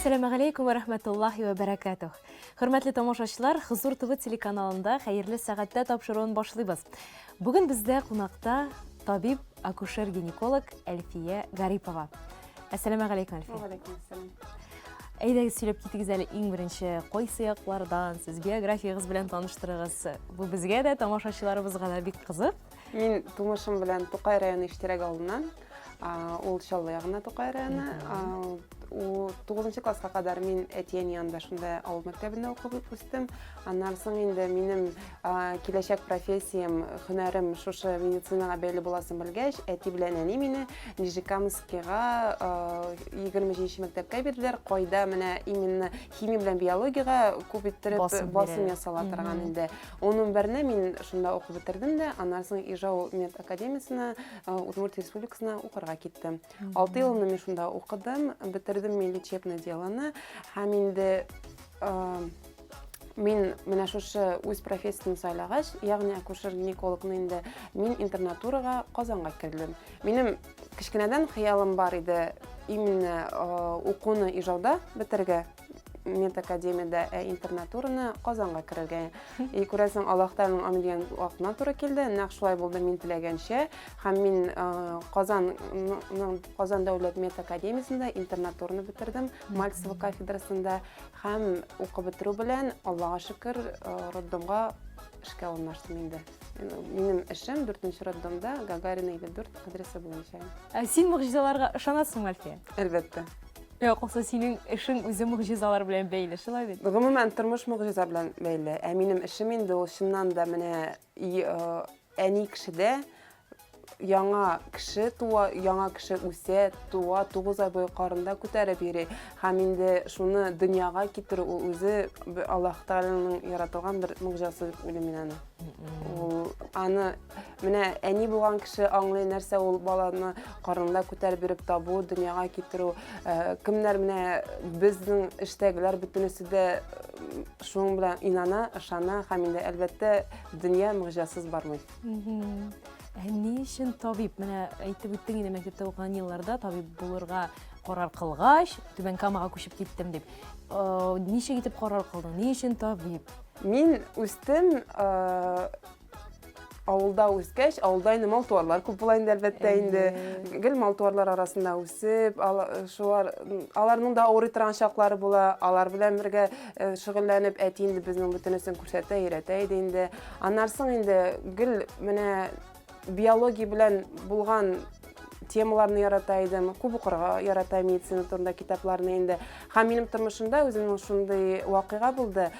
Әссәламәгаләйкүм вә рәхмәтуллаһи вә бәрәкәтүһ. Хөрмәтле тамашачылар, Хозур ТВ телеканалында Хәерле сәгатьтә тапшыруын башлыйбыз. Бүген бездә кунакта табиб, акушер-гинеколог Әлфия Гарипова. Әссәламәгаләйкүм, Әлфия. Вәгаләйкүм әссәлам. Әйдәгез сөйләп китегез әле иң беренче кайсы яклардан, сез биографиягез белән таныштырыгыз. Бу безгә дә, тамашачыларыбызга да бик кызык. Мин тумышым белән Тукай районы Иштирәк авылыннан. Ул Чаллы ягында Тукай районы. Ул 9 класска кадәр мин әти-әни янында шунда авыл мәктәбендә укып үстем. Аннан соң инде минем киләчәк профессиям, һөнәрем шушы медицинага бәйле буласын белгәч, әти белән әни мине Нижнекамскига 27 мәктәпкә бирделәр, кайда менә именно химия белән биологиягә күп иттереп басым ясала торган инде. 11-не мин шунда укып бетердем дә, аннан соң Ижау мед академиясенә, Удмуртия Республикасына укырга киттем. 6 елны мин шунда укыдым, бетердем мин лечебное делоны һәм инде мин менә шушы үз профессиясен сайлагач, ягъни акушер-гинекологны инде, мин интернатурага Казанга кердем. Минем кечкенәдән хыялым бар иде именно укуны Ижауда бетерергә, медакадемиядә, ә интернатураны Казанга керергә. И күрәсең, Аллаһ Тәгаләнең амин дигән вакытына туры килде. Нәкъ шулай булды мин теләгәнчә. Һәм мин Казан Казан дәүләт медакадемиясендә интернатураны бетердем, Мальцево кафедрасында. Һәм укып бетерү белән, Аллага шөкер, роддомга эшкә урнаштым инде. Минем эшем 4 роддомда, Гагарина 54 адресы буенча. Ә син могҗизаларга ышанасыңмы, Әлфия? Әлбәттә. Юк, булса синең эшең үзе могҗизалар белән бәйле, шулай бит? Гомумән, тормыш могҗиза белән бәйле. Ә минем эшем инде ул чыннан да менә әни кешедә яңа кеше туа, яңа кеше үсә, туа, 9 ай буе карында күтәреп йөри. Һәм инде шуны дөньяга китерү ул үзе Аллаһ Тәгаләнең яратылган бер могҗизасы дип уйлыйм мин аны. Ул аны Менә әни булган кеше аңлый, нәрсә ул баланы карынында күтәреп йөреп табу, дөньяга китерү. Э, кемнәр менә безнең эштәгеләр бөтенесе дә шуның белән инана, ышана һәм инде әлбәттә дөнья могҗизасыз бармый. Ә ни өчен табиб? Менә әйтеп үттең инде мәктәптә укыган елларда табиб булырга карар кылгач, Түбән Камага күчеп киттем дип. Э, ничек итеп карар кылдың? Ни өчен табиб? Мин үстем, э, авылда үскәч, авылда инде мал-туарлар күп була инде, әлбәттә инде. Гел мал-туарлар арасында үсеп, шулар аларның да авырый торган чаклары була. Алар белән бергә э, шөгыльләнеп, әти инде безнең бөтенесен күрсәтә, өйрәтә иде инде. Аннан соң инде гел менә биология белән булган темаларны ярата идем, күп укырга ярата медицина турында китапларны инде. Һәм минем тормышымда үземнең шундый вакыйга булды.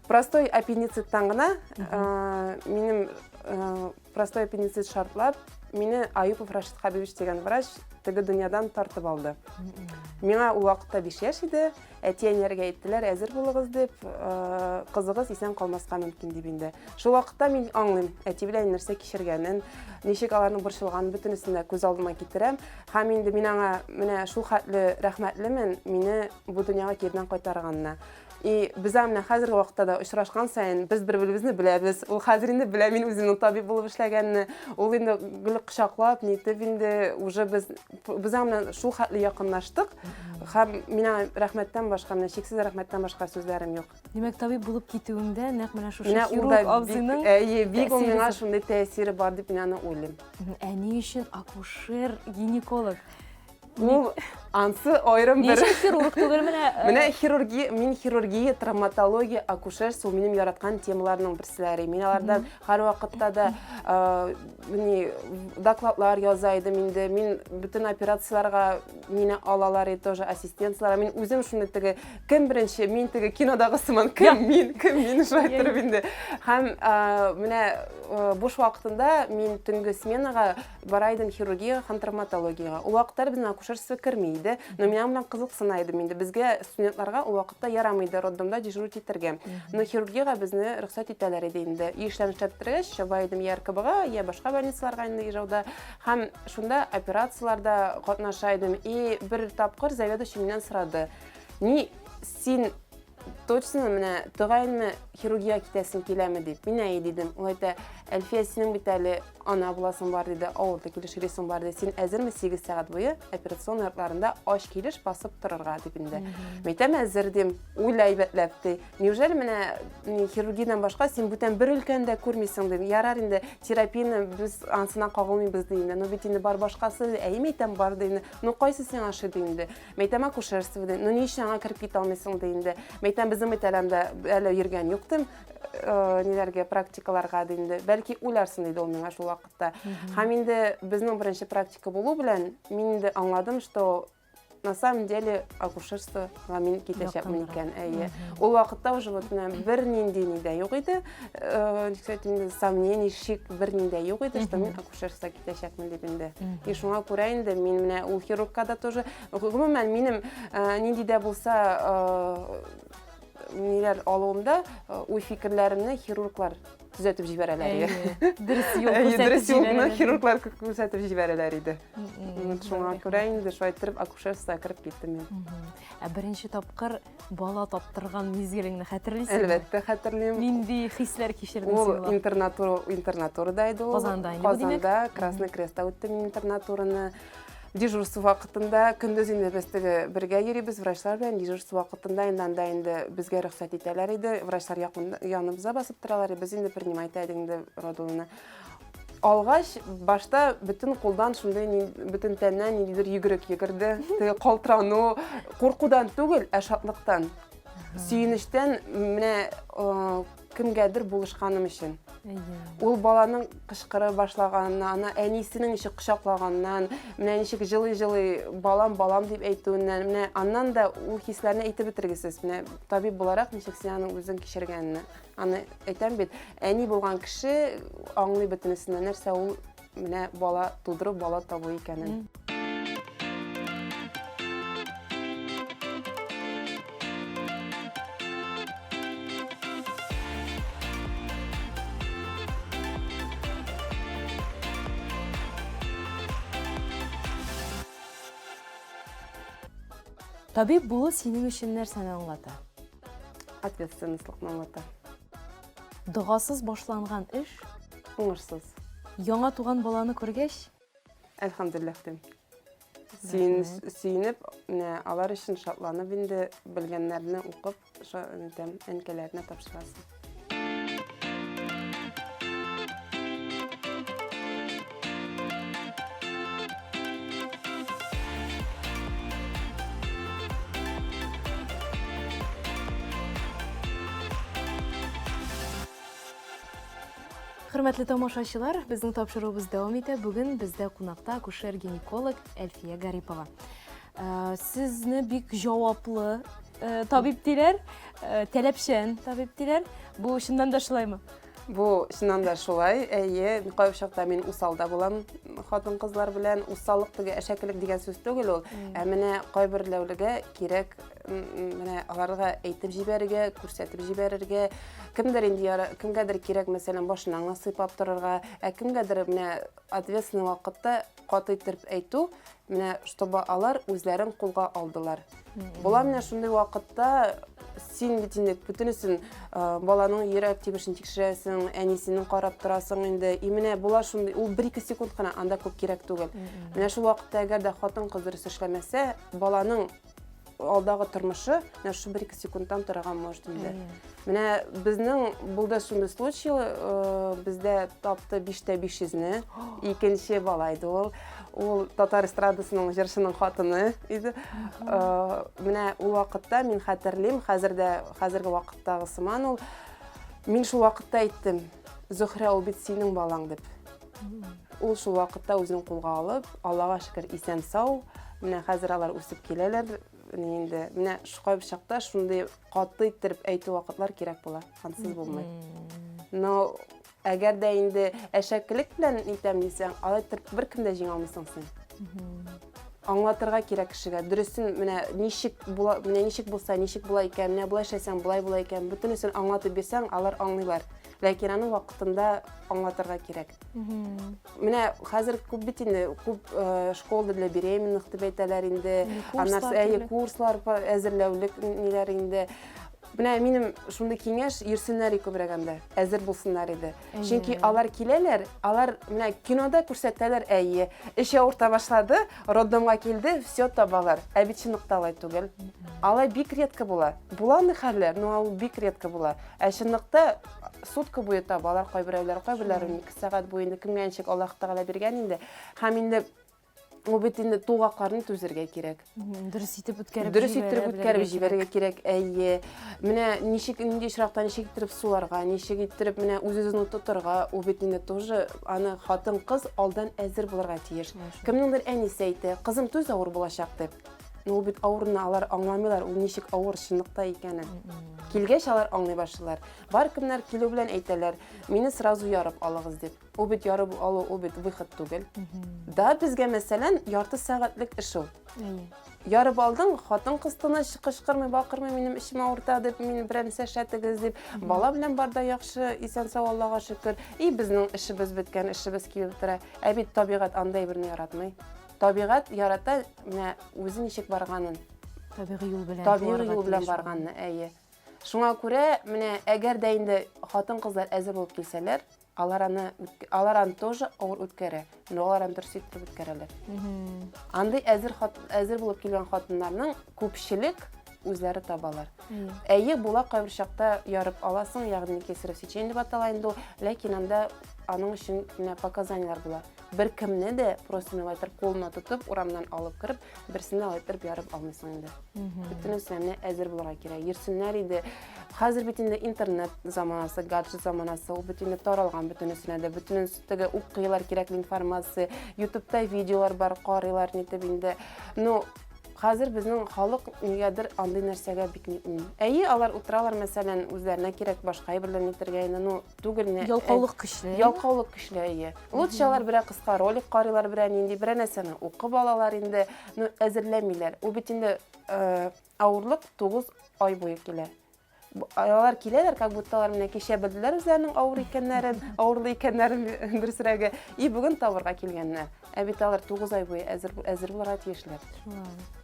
Простой аппендициттан гына минем простой аппендицит шартлап, мине Аюпов Рашид Хабибович дигән врач теге дөньядан тартып алды. Миңа ул вакытта 5 яшь иде. Әти-әниләргә әйттеләр, әзер булыгыз дип, кызыгыз исән калмаска мөмкин дип инде. Шул вакытта мин аңлыйм, әти белән нәрсә кичергәнен, ничек аларның борчылганын бөтенесен дә күз алдыма китерәм. Һәм инде мин аңа менә шул хәтле рәхмәтлемен, мине бу дөньяга киредән кайтарганына. И без аның белән хәзерге вакытта да очрашкан саен без бер-беребезне беләбез. Ул хәзер инде белә мин үземнең табиб булып эшләгәнне. Ул инде гел кочаклап, нитеп инде уже без без аның белән шул хәтле якынлаштык. Һәм мин аңа рәхмәттән башка, менә чиксез рәхмәттән башка сүзләрем юк. Димәк, табиб булып китүеңдә нәкъ менә шушы хирург абзыйның әйе, бик ул миңа шундый тәэсире бар дип мин аны уйлыйм. Ә ни өчен акушер, гинеколог? Ул ансы аерым бер. Ничек хирург түгел менә? Э, менә хирургия, мин хирургия, травматология, акушерство минем яраткан темаларның берселәре. Мин алардан һәрвакытта да э, ни докладлар яза идем инде. Мин бөтен операцияләргә мине алалар иде тоже ассистенцияләргә. Мин үзем шуны теге кем беренче, мин теге кинодагы сыман кем мин, кем мин шулай торып инде. Һәм э, менә буш вакытында мин төнге сменага Бара идем хирургиягә һәм травматологиягә. Ул вакытта безнең акушерство керми иде, но мин аның белән кызыксына идем инде. Безгә студентларга ул вакытта ярамый иде роддомда дежурить итәргә. Но хирургиягә безне рөхсәт итәләр иде инде. Өй эшләрен эшләп бетергәч, чаба идем я РКБга, я башка больницаларга инде Ижауда. Һәм шунда операцияләрдә катнаша идем. И бер тапкыр заведующий миннән сорады. Ни син точно менә тәгаенме хирургиягә китәсең киләме дип. Мин әйе дидем. Ул әйтә, Әлфия, синең бит әле ана буласың бар, диде, авырту килеш йөрисең бар, диде. Син әзерме 8 сәгать буе операцион йортларында ач килеш басып торырга, дип инде. Мәйтәм, әзер, дим. Уйла әйбәтләп, ди. Неужели менә хирургиядән башка син бүтән бер өлкәне дә күрмисең, дим. Ярар инде, терапияне без ансына кагылмыйбыз, ди инде. Ну бит инде бар башкасы, әй, мәйтәм, бар, ди инде. Ну кайсы сиңа ошый, ди инде. Мәйтәм, акушерство, ди. Ну ни өчен аңа кереп китә алмыйсың, ди инде. Мәйтәм, безнең бит әле анда әле йөргән юк, дим. Ниләргә, практикаларга, ди инде. Бәлки уйларсың, диде ул миңа шул вакытта. Һәм инде безнең беренче практика булу белән мин инде аңладым, что на самом деле акушерствога мин китәчәкмен икән. Әйе. Ул вакытта уже вот менә бернинди ни дә юк иде. Ничек әйтим инде, сомнений, шик берни дә юк иде, что мин акушерствога китәчәкмен дип инде. И шуңа күрә инде мин менә ул хирургка да тоже, гомумән, минем нинди дә булса ниләр алуымда уй-фикерләремне хирурглар төзәтеп җибәрәләр иде. Дөрес юл күрсәтеп Дөрес юлны хирурглар күрсәтеп җибәрәләр иде. Шуңа күрә инде шулай иттереп акушерствога кереп киттем мин. Ә беренче тапкыр бала таптырган мизгелеңне хәтерлисеңме? Әлбәттә, хәтерлим. Нинди хисләр кичердең син? Ул интернатура, интернатурада иде ул. Казанда инде бу, димәк? Казанда, Красный Крестта үттем мин интернатураны. Дежурство вакытында көндез инде без теге бергә йөрибез врачлар белән. Дежурство вакытында инде анда инде безгә рөхсәт итәләр иде. Врачлар якын яныбызда басып торалар, без инде принимать итә идек инде родылны. Алгач, башта бөтен кулдан шундый бөтен тәннән ниндидер йөгерек йөгерде. Теге калтырану, куркудан түгел, ә шатлыктан. Сөенечтән менә кемгәдер булышканым өчен. Ул баланың кычкыра башлаганыннан, ана әнисенең ничек кочаклаганнан, менә ничек җылый-җылый балам, балам дип әйтүеннән, менә аннан да ул хисләрне әйтеп бетергесез. Менә табиб буларак ничек син аны үзең кичергәнне. Аны әйтәм бит, әни булган кеше аңлый бөтенесенә нәрсә ул менә бала тудыру, бала табу икәнен. Табиб булу синең өчен нәрсәне аңлата? Ответственностьлыкны аңлата. Догасыз башланган эш уңышсыз. Яңа туган баланы күргәч, әлхәмдүлилләһ дим. Сөен, сөенеп, менә алар өчен шатланып инде белгәннәрне укып, әйтәм, әнкәләренә тапшырасың. Хөрмәтле тамашачылар, безнең тапшыруыбыз дәвам итә. Бүген бездә кунакта акушер-гинеколог Әлфия Гарипова. Э, сезне бик җаваплы э, табиб диләр, э, таләпчән табиб диләр. Бу чыннан да шулаймы? Бу чыннан да шулай. Әйе, кайбер чакта мин усал да булам хатын-кызлар белән. Усаллык теге әшәкелек дигән сүз түгел ул. Ә менә кайберләүлегә кирәк менә аларга әйтеп җибәрергә, күрсәтеп җибәрергә. Кемдер инде яра, кемгәдер кирәк, мәсәлән, башыннан гына сыйпап торырга, ә кемгәдер менә ответственный вакытта каты итеп әйтү, менә чтобы алар үзләрен кулга алдылар. Була менә шундый вакытта син бит инде бөтенесен э, баланың йөрәк тибешен тикшерәсең, әнисенең карап торасың инде. И менә була шундый, ул 1-2 секунд кына, анда күп кирәк түгел. Менә шул вакытта әгәр дә хатын-кыз дөрес эшләмәсә, баланың алдагы тормышы менә шушы 1-2 секундтан торырга может инде. Менә безнең булды шундый случай, э, бездә тапты 5-тә 500-не, икенче бала иде ул. Ул татар эстрадасының җырчының хатыны иде. Э, менә ул вакытта мин хәтерлим, хәзер дә хәзерге вакыттагы сыман ул. Мин шул вакытта әйттем, Зөһрә, ул бит синең балаң дип. Ул шул вакытта үзен кулга алып, Аллага шөкер, исән-сау. Менә хәзер алар үсеп киләләр. Инде менә кайбер чакта шундый каты иттереп әйтү вакытлар кирәк була. Ансыз булмый. Но әгәр дә инде әшәкелек белән итәм дисәң, алай иттереп беркем дә җиңә алмыйсың син. Аңлатырга кирәк кешегә. Дөресен менә ничек була, менә ничек булса, ничек була икән, менә болай эшләсәң, болай була икән. Бөтенесен аңлатып бирсәң, алар аңлыйлар. Ләкин аны вакытында аңлатырга кирәк. Менә хәзер күп бит инде, күп э, школа для беременных дип әйтәләр инде. Аннары әйе, курслар әзерләүлек ниләр инде. Менә минем шундый киңәш, йөрсеннәр и күбрәк анда, әзер булсыннар иде. Чөнки алар киләләр, алар менә кинода күрсәтәләр, әйе, эч авырта башлады, роддомга килде, все табалар. Ә бит чынлыкта алай түгел. Алай бик редко була. Була андый хәлләр, но ул бик редко була. Ә чынлыкта сутка буе табалар кайберәүләр, кайберләре 12 сәгать буе инде кемгә ничек Аллаһ Тәгалә биргән инде. Һәм инде Ул бит инде тулгакларны түзергә кирәк. Дөрес итеп үткәреп Дөрес итеп үткәреп җибәрергә кирәк. Әйе. Менә ничек нинди очракта ничек иттереп суларга, ничек иттереп менә үз-үзен тотарга, ул бит инде тоже аны хатын-кыз алдан әзер булырга тиеш. Кемнеңдер әнисе әйтә, кызым түз авыр булачак дип. Ну, ул бит авырны алар аңламыйлар, ул ничек авыр чынлыкта икәнен. Килгәч алар аңлый башлыйлар. Бар кемнәр килү белән әйтәләр, мине сразу ярып алыгыз дип. Ул бит ярып алу, ул бит выход түгел. Да, безгә, мәсәлән, ярты сәгатьлек эш ул. Ярып алдың, хатын-кыз тыныч, кычкырмый, бакырмый, минем эчем авырта дип, мине берәр нәрсә эшләтегез дип. Бала белән бар да яхшы, исән-сау, Аллага шөкер. И безнең эшебез беткән, эшебез килеп тора. Ә бит табигать андай берне яратмый. Табигать ярата менә үзе ничек барганын. Табигый юл белән. Табигый юл белән барганны, әйе. Шуңа күрә менә әгәр дә инде хатын-кызлар әзер булып килсәләр, Алар аны, алар аны тоже авыр үткәрә, но алар аны дөрес итеп үткәрәләр. Андый әзер хат, әзер булып килгән хатыннарның күпчелек үзләре табалар. Әйе, була кайбер чакта ярып аласың, ягъни кесарево сечение дип атала инде ул, ләкин анда аның өчен менә показаниеләр була. Бер кемне дә просто менә алай итеп кулына тотып, урамнан алып кереп, берсен дә алай итеп ярып алмыйсың инде. Бөтенесенә менә әзер булырга кирәк. Йөрсеннәр иде. Хәзер бит инде интернет заманасы, гаджет заманасы, ул бит инде таралган бөтенесенә дә. Бөтенесе теге укыйлар кирәкле информация, ютубта видеолар бар, карыйлар нитеп инде. Ну, хәзер безнең халык нигәдер андый нәрсәгә бик нитми. Әйе, алар утыралар, мәсәлән, үзләренә кирәк башка әйберләр нитергә инде, ну, түгел менә. Ялкаулык көчле. Ялкаулык көчле, әйе. Лучше алар берәр кыска ролик карыйлар, берәр нинди, берәр нәрсәне укып алалар инде. Ну, әзерләмиләр. Ул бит инде э, авырлык 9 ай буе килә. Алар киләләр, как будто алар менә кичә белделәр үзләренең авыр икәннәрен, авырлы икәннәрен дөресрәге, и бүген табырга килгәннәр. Ә бит алар 9 ай буе әзер әзер булырга тиешләр.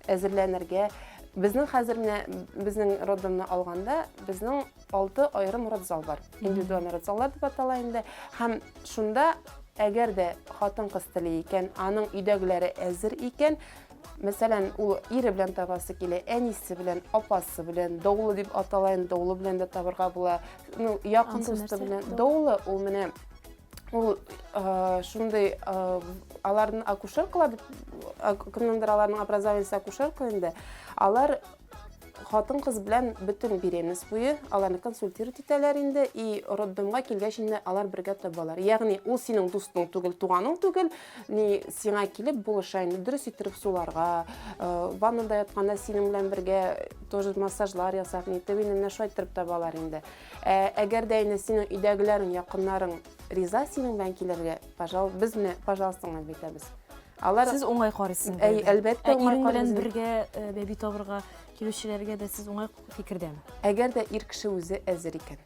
Әзерләнергә. Безнең хәзер менә безнең роддомны алганда, безнең алты аерым родзал бар. Индивидуальный родзаллар дип атала инде. Һәм шунда әгәр дә хатын-кыз тели икән, аның өйдәгеләре әзер икән, мәсәлән, ул ире белән табасы килә, әнисе белән, апасы белән, доулы дип атала инде, доулы белән дә табырга була. Ну, якын дусты белән. Доулы ул менә ул э, шундый э, аларның акушеркалар дип кемнеңдер аларның образованиесе акушерка инде. Алар хатын-кыз белән бөтен беременность буе аларны консультировать итәләр инде и роддомга килгәч инде алар бергә табалар. Ягъни ул синең дустың түгел, туганың түгел, ни сиңа килеп булыша инде дөрес иттереп суларга, э, ваннада ятканда синең белән бергә тоже массажлар ясап, нитеп инде менә шулай иттереп табалар инде. Ә, әгәр дә инде синең өйдәгеләрең, якыннарың риза синең белән килергә, пожалуйста, без менә пожалуйста гына әйтәбез. Алар Сез уңай карыйсыз. Әй, әлбәттә, уңай ирең белән бергә э, бәби табырга килүчеләргә дә сез уңай фикердәме? Әгәр дә ир кеше үзе әзер икән.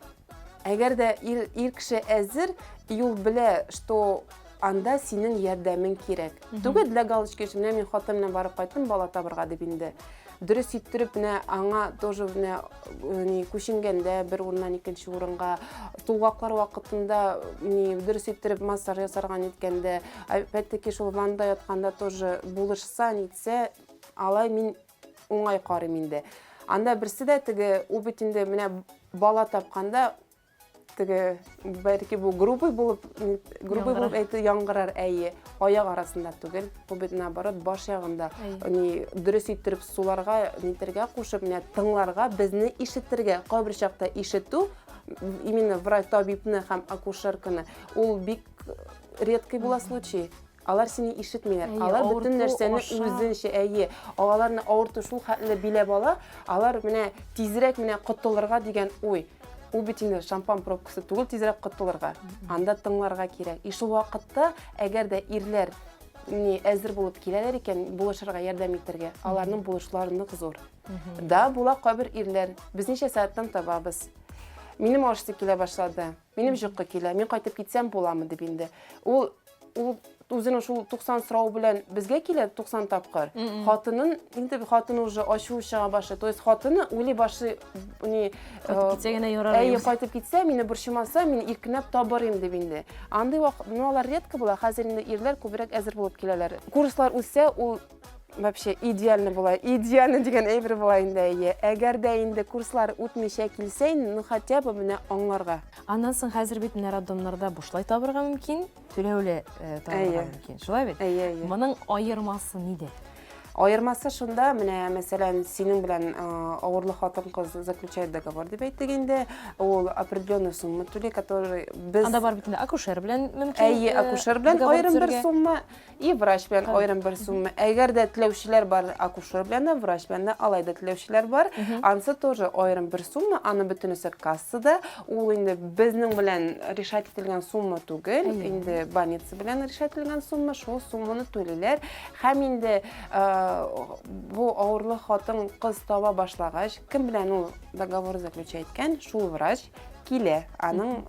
Әгәр дә ир, ир кеше әзер, и ул белә, что анда синең ярдәмең кирәк. Түгел для галочки өчен, менә мин хатын белән барып кайттым бала табырга дип инде. Дөрес иттереп менә аңа тоже менә э, ни күченгәндә бер урыннан икенче урынга, тулгаклар вакытында ни дөрес иттереп массаж ясарга ниткәндә, опять-таки шул ваннада ятканда тоже булышса, нитсә, алай мин уңай карыйм инде. Анда берсе дә теге, ул бит инде менә бала тапканда теге бәлки бу грубый булып грубый булып әйтү яңгырар әйе аяк арасында түгел бу бит наоборот баш ягында ни дөрес иттереп суларга нитергә кушып менә тыңларга безне ишетергә кайбер чакта ишетү именно врач табибны һәм акушерканы ул бик редкий була случай. Алар сине ишетмиләр. Әйе, алар бөтен нәрсәне үзенчә, әйе. Аларны авырту шул хәтле биләп ала, алар менә тизрәк менә котылырга дигән уй. Ул бит инде шампан пробкасы түгел, тизрәк котылырга. Анда тыңларга кирәк. И шул вакытта, әгәр дә ирләр ни әзер булып киләләр икән, булышырга, ярдәм итәргә, аларның булышлары нык зур. Да, була кайбер ирләр. Без ничә сәгатьтән табабыз. Минем ашысы килә башлады. Минем җокы килә. Мин кайтып китсәм буламы дип инде. Ул ул Үзенең шул 90 сорау белән безгә килә 90 тапкыр. Хатынын инде хатыны уже ачуы чыга башлый. То есть хатыны уйлый башлый, ни кайтып китсә генә ярар. Әйе, кайтып китсә, мине борчымаса, мин иркенләп табырым дип инде. Андый вакыт, ну алар редко була. Хәзер инде ирләр күбрәк әзер булып киләләр. Курслар үтсә, ул вообще идеально була. Идеально дигән әйбер була инде, әйе. Әгәр дә инде курслар үтмичә килсә, ну хотя бы менә аңларга. Аннан соң хәзер бит менә роддомнарда бушлай табырга мөмкин. Түләүле э, табырга мөмкин. Шулай бит? Әйе, әйе. Моның аермасы нидә? Аермасы шунда, менә мәсәлән, синең белән э, авырлы хатын-кыз заключает договор дип әйттек инде, ул определенную сумма түли, который без Анда бар бит инде акушер белән мөмкин. Әйе, э, акушер белән аерым бер сумма и врач белән аерым бер сумма. Әгәр дә теләүчеләр бар, акушер белән дә, врач белән дә, алай да теләүчеләр бар. Ансы тоже аерым бер сумма, аны бөтенесе кассада. Ул инде безнең белән решать ителгән сумма түгел, инде больница белән решать ителгән сумма, шул сумманы түлиләр. Һәм инде бу авырлы хатын кыз таба башлагач, кем белән ул договор заключать иткән, шул врач килә аның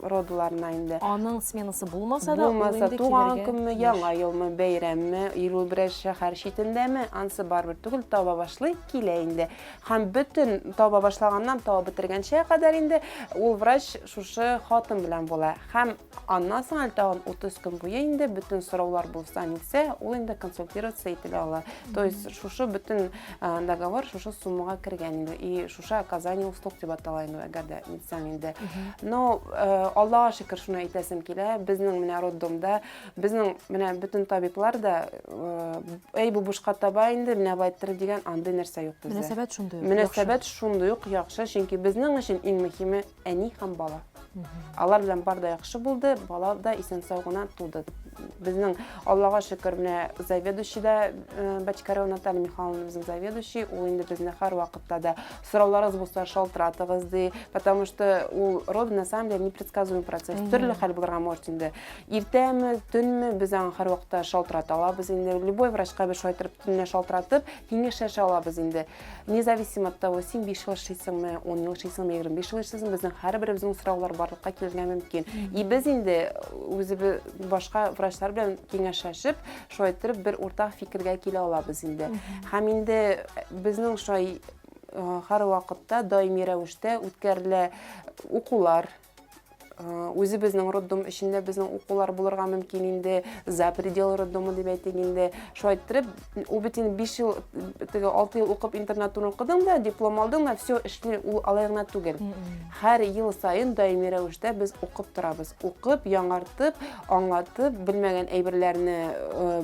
родыларына инде. Аның сменасы булмаса да, булмаса, туган көнме, яңа елмы, бәйрәмме, или берәр шәһәр читендәме, ансы барыбер түгел, таба башлый, килә инде. Һәм бөтен таба башлаганнан таба бетергәнчә кадәр инде ул врач шушы хатын белән була. Һәм аннан соң әле тагын 30 көн буе инде бөтен сораулар булса, нитсә, ул инде консультироваться ителә ала. То есть шушы бөтен договор шушы суммага кергән инде. И шушы оказание услуг дип атала инде, әгәр дә нитсәң инде. Но Аллага шөкер, шуны әйтәсем килә, безнең менә роддомда Безнең менә бөтен табиблар да, әй, бу бушка таба инде, менә болай иттереп дигән андый нәрсә юк бездә. Мөнәсәбәт шундый ук. Мөнәсәбәт шундый ук яхшы, чөнки безнең өчен иң мөһиме әни һәм бала. Алар белән бар да яхшы булды, бала да исән-сау гына туды. Безнең Аллага шөкер, менә заведующий да Бочкарева Наталья Михайловна безнең заведующий, ул инде безне һәрвакытта да сорауларыгыз булса шалтыратыгыз ди, потому что ул роды на самом деле непредсказуемый процесс. Төрле хәл булырга может инде. Иртәме, төнме, без аңа һәрвакытта шалтырата алабыз инде. Любой врачка без шулай итеп төнлә шалтыратып, киңәшләшә алабыз инде. Независимо от того, син 5 ел эшлисеңме, 10 ел эшлисеңме, 25 ел эшлисеңме, безнең һәрберебезнең сораулар барлыкка килергә мөмкин. И без инде үзебез башка врачлар белән киңәшләшеп, шулай итеп бер уртак фикергә килә алабыз инде. Һәм инде безнең шулай һәрвакытта даими рәвештә үткәрелә укулар, Үзебезнең роддом эчендә безнең укулар булырга мөмкин инде, за пределы роддома дип әйтик инде. Шулай иттереп, ул бит инде 5 ел, теге 6 ел укып интернатураны укыдың да, диплом алдың да, все, эшли, ул алай гына түгел. Һәр ел саен даими рәвештә без укып торабыз. Укып, яңартып, аңлатып, белмәгән әйберләрне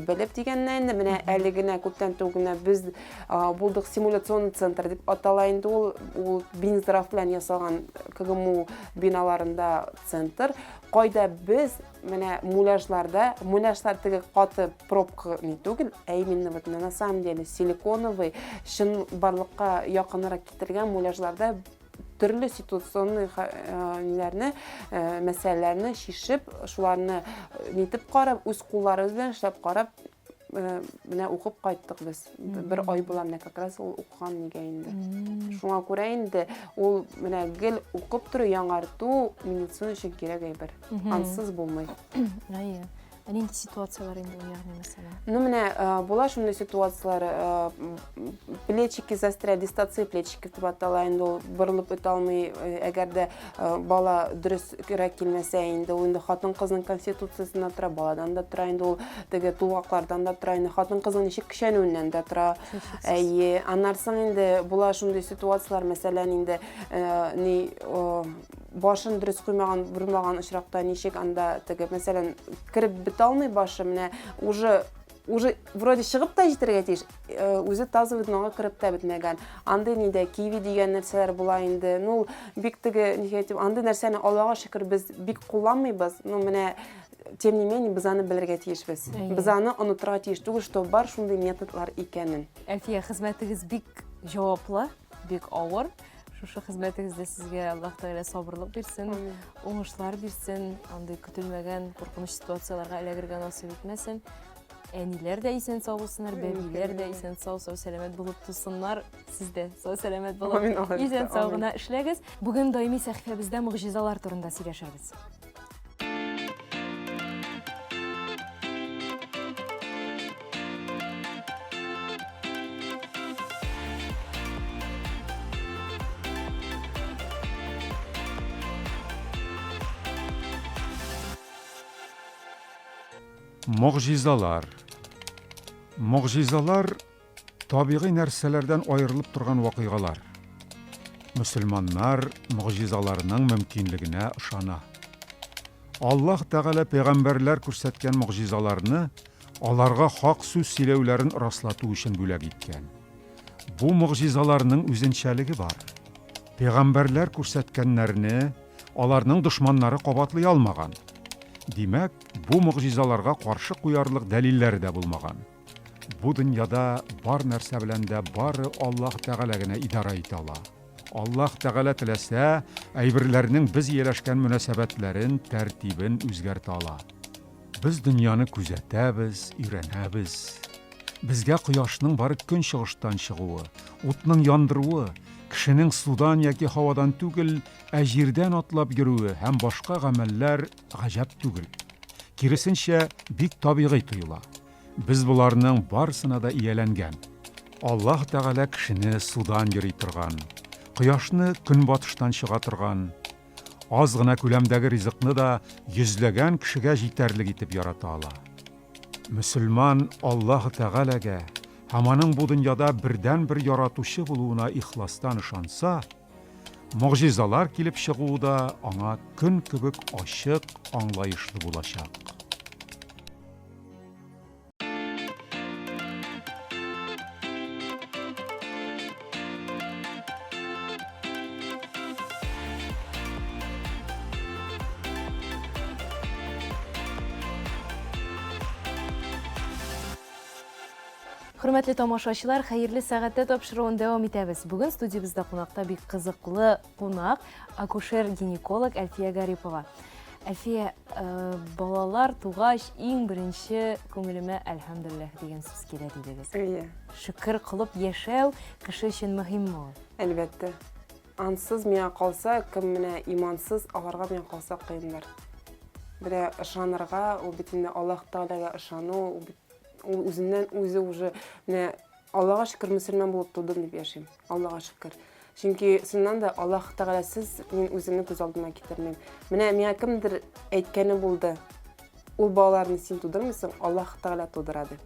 белеп дигәннән инде, менә әле генә күптән түгел генә без булдык симуляционный центр дип атала инде ул, ул Минздрав белән ясалган КГМУ биналарында центр, кайда без менә муляжларда, муляжлар теге каты пробка не түгел, ә именно вот на самом деле силиконовый, чын барлыкка якынрак китергән муляжларда төрле ситуационный ниләрне, мәсьәләләрне чишеп, шуларны нитеп карап, үз кулларыбыз белән эшләп карап, менә укып кайттык без. Бер ай була менә как раз ул укыган нигә инде. Шуңа күрә инде ул менә гел укып тору, яңарту медицина өчен кирәк әйбер. Ансыз булмый. Әйе. Ә нинди ситуацияләр инде ул, ягъни мәсәлән? Ну, менә була шундый ситуацияләр, плечики застряли, дистация плечики дип атала инде ул, борылып үтә алмый, әгәр дә бала дөресрәк килмәсә инде, ул инде хатын-кызның конституциясеннән тора, баладан да тора инде ул, теге тулгаклардан да тора инде, хатын-кызның ничек көчәнүеннән дә тора. Әйе, аннан соң инде була шундый ситуацияләр, мәсәлән, инде ни башын дөрес куймаган, бормаган очракта ничек анда теге, мәсәлән, кереп бетә алмый башы, менә уже уже вроде чыгып та җитәргә тиеш, үзе тазовый днога кереп тә бетмәгән. Андый нидә киви дигән нәрсәләр була инде. Ну, ул бик теге, ничек әйтим, андый нәрсәне Аллага шөкер без бик кулланмыйбыз. Ну, менә тем не менее без аны белергә тиешбез. Без аны онытырга тиеш түгел, что бар шундый методлар икәнен. Әлфия, хезмәтегез бик җаваплы, бик авыр. Шушы хезмәтегездә сезгә Аллаһ Тәгалә сабырлык бирсен, уңышлар бирсен, андый көтелмәгән куркыныч ситуацияләргә эләгергә насыйп итмәсен. Әниләр дә исән сау булсыннар, бәбиләр дә исән сау, сау сәламәт булып тусыннар. Сез дә сау сәламәт булып, исән сау гына эшләгез. Бүген даими сәхифәбездә могҗизалар турында сөйләшербез. Могҗизалар. Могҗизалар табигый нәрсәләрдән аерылып торган вакыйгалар. Мөселманнар могҗизаларның мөмкинлегенә ышана. Аллаһ Тәгалә пәйгамбәрләр күрсәткән могҗизаларны аларга хак сүз сөйләүләрен раслату өчен бүләк иткән. Бу могҗизаларның үзенчәлеге бар. Пәйгамбәрләр күрсәткәннәрне аларның дошманнары кабатлый алмаган. Димәк, бу могҗизаларга каршы куярлык дәлилләре дә булмаган. Бу дөньяда бар нәрсә белән дә бары Аллаһ Тәгалә генә идарә итә ала. Аллаһ Тәгалә теләсә, әйберләрнең без ияләшкән мөнәсәбәтләрен, тәртибен үзгәртә ала. Без дөньяны күзәтәбез, өйрәнәбез. Безгә кояшның бары көнчыгыштан чыгуы, утның яндыруы, кешенең судан яки һавадан түгел, ә җирдән атлап йөрүе һәм башка гамәлләр гаҗәп түгел. Киресенчә, бик табигый тоела. Без боларның барысына да ияләнгән. Аллаһ Тәгалә кешене судан йөри торган, кояшны көнбатыштан чыга торган, аз гына күләмдәге ризыкны да йөзләгән кешегә җитәрлек итеп ярата ала. Мөселман Аллаһ Тәгаләгә һәм аның бу дөньяда бердәнбер яратучы булуына ихластан ышанса, могҗизалар килеп чыгуы да аңа көн кебек ачык, аңлаешлы булачак. Хөрмәтле тамашачылар, хәерле сәгатьтә тапшыруын дәвам итәбез. Бүген студиябездә кунакта бик кызыклы кунак, акушер-гинеколог Әлфия Гарипова. Әлфия, э, балалар тугач, иң беренче күңелемә әлхәмдүлилләһ дигән сүз килә дидегез. Әйе. Шөкер кылып яшәү кеше өчен мөһимме ул? Әлбәттә. Ансыз миңа калса, кем менә имансыз, аларга миңа калса кыендыр. Менә ышанырга, ул бит инде Аллаһ Тәгаләгә ышану, ул бит ул үзеннән үзе уже менә Аллага шөкер мөселман булып тудым дип яшим. Аллага шөкер. Чөнки чыннан да Аллаһ Тәгаләсез мин үземне күз алдыма китермим. Менә миңа кемдер әйткәне булды. Ул балаларны син тудырмыйсың, Аллаһ Тәгалә тудыра дип.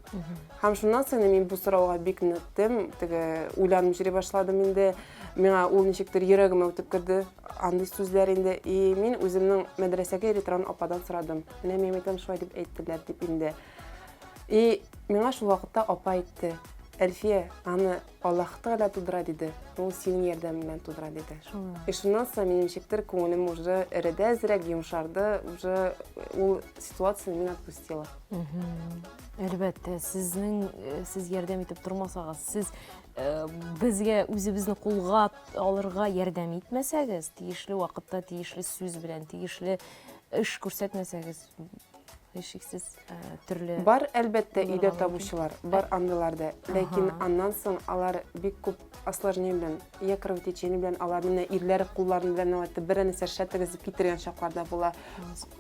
Һәм шуннан соң мин бу сорауга бик ныктым, теге уйланып йөри башладым инде. Миңа ул ничектер йөрәгемә үтеп керде, андый сүзләр инде. И мин үземнең мәдрәсәгә йөри торган ападан сорадым. Менә миңа әйтәм, шулай дип әйттеләр дип инде. И миңа шул вакытта апа әйтте, Әлфия, аны Аллаһ Тәгалә тудыра диде, ул синең ярдәмең белән тудыра диде. И шуннан соң минем ничектер күңелем уже эреде әзрәк, йомшарды, уже ул ситуацияне мин отпустила. Әлбәттә, сезнең э, сез ярдәм итеп тормасагыз, сез э, безгә үзебезне кулга алырга ярдәм итмәсәгез, тиешле вакытта тиешле сүз белән, тиешле эш күрсәтмәсәгез, һичшиксез э, төрле Бар, әлбәттә, өйдә табучылар, бар андыйлар да. Ләкин аннан соң алар бик күп осложнение белән, я кровотечение белән, алар менә ирләре кулларын белән алайтып бер нәрсә шәтегезеп китергән чаклар да була.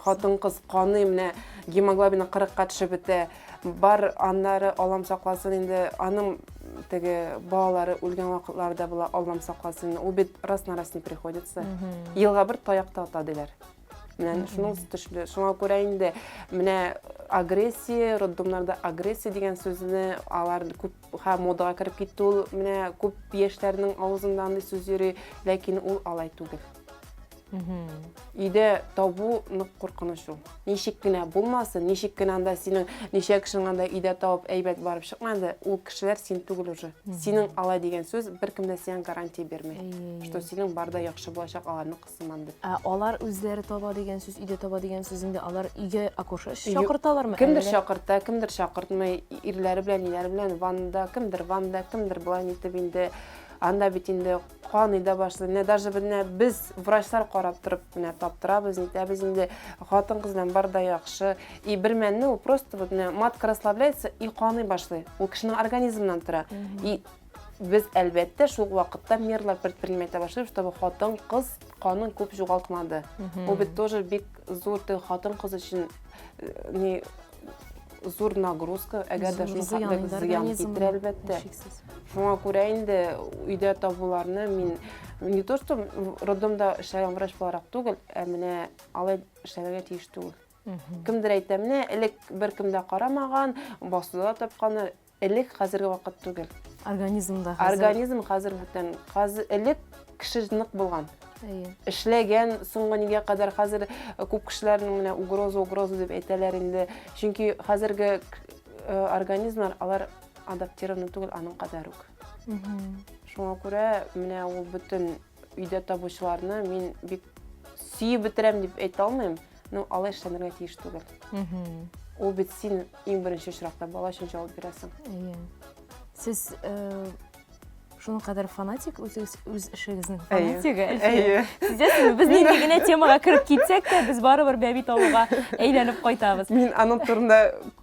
Хатын-кыз каны менә гемоглобины 40-ка төшеп бетә. Бар аннары Аллам сакласын инде, аның теге балалары үлгән вакытлары да була, Аллам сакласын. Ул бит раз на раз не приходится. Елга бер таяк та ата диләр. Менә шуның төшле. Шуңа күрә инде менә агрессия, роддомнарда агрессия дигән сүзне алар күп ха модага кереп китте ул. Менә күп яшьләрнең авызында андый сүз йөри, ләкин ул алай түгел. Өйдә табу нык куркыныч ул. Ничек кенә булмасын, ничек кенә анда синең ничә кешең анда өйдә табып әйбәт барып чыкмады, ул кешеләр син түгел уже. Синең алай дигән сүз беркем дә сиңа гарантия бирми, что синең бар да яхшы булачак, аларны сыман дип. Ә алар үзләре таба дигән сүз, өйдә таба дигән сүз инде алар өйгә акушер чакырталармы? Кемдер чакырта, кемдер чакыртмый, ирләре белән, ниләре белән ваннада, кемдер ваннада, кемдер болай нитеп инде. Анда бит инде каный да башлый. Менә даже менә без врачлар карап торып менә таптырабыз, нитәбез инде. Хатын-кыз белән бар да яхшы. И бер мәлне ул просто вот менә матка расслабляется и каный башлый. Ул кешенең организмыннан тора. И Без, әлбәттә, шул вакытта мерлар предпринимать итә башлыйбыз, чтобы хатын-кыз канын күп югалтмады. Ул бит тоже бик зур теге хатын-кыз өчен э, не зур нагрузка, әгәр дә шул хәтле зыян китерә, әлбәттә. Шуңа күрә инде өйдә табуларны мин не то что роддомда эшләгән врач буларак түгел, ә менә алай эшләргә тиеш түгел. Кемдер әйтә, менә элек беркем дә карамаган, басуда тапканнар. Элек хәзерге вакыт түгел. Организмда хәзер. Организм хәзер бүтән. Хәзер элек кеше нык булган. Әйе. Эшләгән соңгы нигә кадәр хәзер күп кешеләрнең менә угроза, угроза дип әйтәләр инде. Чөнки хәзерге организмнар алар адаптированы түгел аның кадәр үк. Шуңа күрә менә ул бөтен өйдә табучыларны мин бик сөеп бетерәм дип әйтә алмыйм. Ну, алай эшләнергә тиеш түгел. Ул бит син иң беренче очракта бала өчен җавап бирәсең. Әйе. Сез шуның кадәр фанатик үзегез үз эшегезнең фанатигы, Әлфия. Сизәсезме, без нинди генә темага кереп китсәк тә, без барыбер бәби табуга әйләнеп кайтабыз. Мин аның турында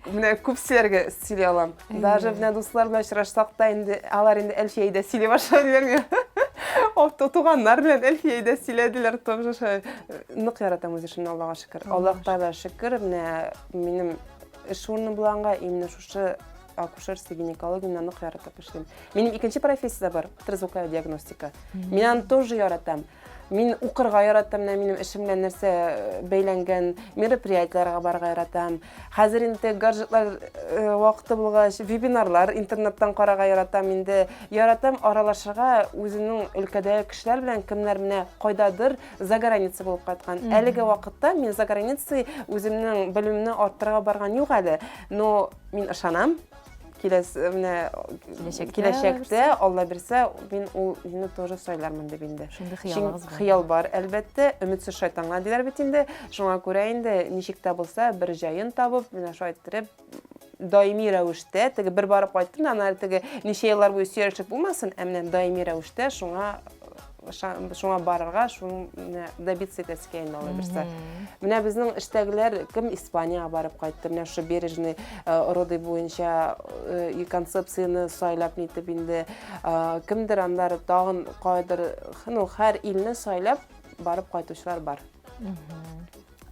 менә күп сөйләргә сөйли алам. Даже менә дуслар белән очрашсак та инде алар инде Әлфия әйдә сөйли башладылар миңа. Туганнар белән Әлфия әйдә сөйләделәр тоже шулай. Нык яратам үз эшемне, Аллага шөкер. Аллаһ Тәгалә шөкер, менә минем эш урыны булганга именно шушы акушерство, гинекология менә нык яратып эшлим. Минем икенче профессия дә бар, ультразвуковая диагностика. Мин аны тоже яратам. Мин укырга яратам, менә минем эшем белән нәрсә бәйләнгән мероприятиеләргә барырга яратам. Хәзер инде гаджетлар вакыты булгач, вебинарлар интернеттан карарга яратам инде. Яратам аралашырга үземнең өлкәдәге кешеләр белән, кемнәр менә кайдадыр за границей булып кайткан. Әлеге вакытта мин за границей үземнең белемемне арттырырга барган юк әле, но мин ышанам, киләсе менә киләчәктә Алла бирсә, мин ул мине тоже сайлармын дип инде. Шундый хыялыгыз бар. Хыял бар, әлбәттә, өметсез шайтанга диләр бит инде. Шуңа күрә инде ничек тә булса бер җаен табып, менә шулай иттереп даими рәвештә, теге бер барып кайттым да, аннары теге ничә еллар буе сөйләшеп булмасын, ә менә даими рәвештә шуңа шуңа барырга, шуны менә добиться итәсе килә инде Алла бирсә. Менә безнең эштәгеләр кем Испаниягә барып кайтты, менә шушы бережный роды буенча и концепцияне сайлап нитеп инде, кемдер аннары тагын кайдыр, ну, һәр илне сайлап барып кайтучылар бар.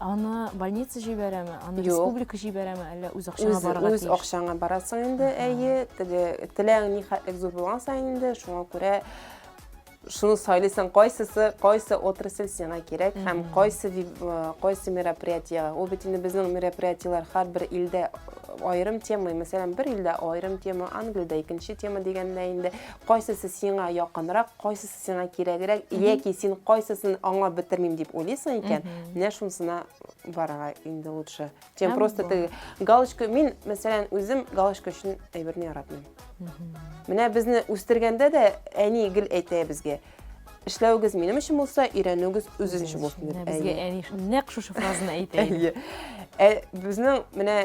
Аны больница җибәрәме, аны республика җибәрәме, әллә үз акчаңа барырга тиеш? Үз акчаңа барасың инде, әйе, теге теләгең ни хәтлек зур булган саен инде, шуңа күрә шуны сайлыйсың, кайсысы, кайсы отрасль сиңа кирәк һәм кайсы кайсы мероприятиега. Ул бит инде безнең мероприятиеләр һәрбер илдә аерым тема, мәсәлән, бер илдә аерым тема, Англиядә икенче тема дигәндә инде кайсысы сиңа якынрак, кайсысы сиңа кирәгрәк, яки син кайсысын аңлап бетермим дип уйлыйсың икән, менә шунысына барырга инде лучше. Чем просто теге галочка, мин, мәсәлән, үзем галочка өчен әйберне яратмыйм. Менә безне үстергәндә дә әни гел әйтә безгә, эшләвегез минем өчен булса, өйрәнүегез үзегез өчен булсын дип. Безгә әни нәкъ шушы фразаны әйтә иде. Ә безнең менә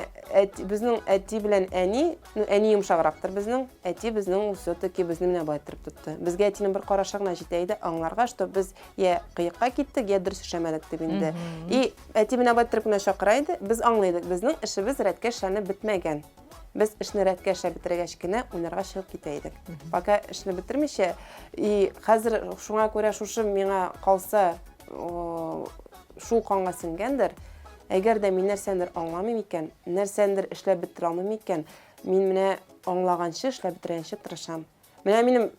безнең әти белән әни, ну әни йомшаграктыр безнең, әти безнең ул все-таки безне менә болай иттереп тотты. Безгә әтинең бер карашы гына җитә иде аңларга, что без я кыекка киттек, я дөрес эшләмәдек дип инде. И әти менә болай иттереп кенә чакыра иде, без аңлый идек, безнең эшебез рәткә эшләнеп бетмәгән. Без эшне рәткә эшләп бетергәч кенә уйнарга чыгып китә идек. Пока эшне бетермичә, и хәзер шуңа күрә шушы миңа калса, шул канга сеңгәндер. Әгәр дә мин нәрсәндер аңламыйм икән, нәрсәндер эшләп бетерә алмыйм икән, мин менә аңлаганчы, эшләп бетергәнче тырышам. Менә минем,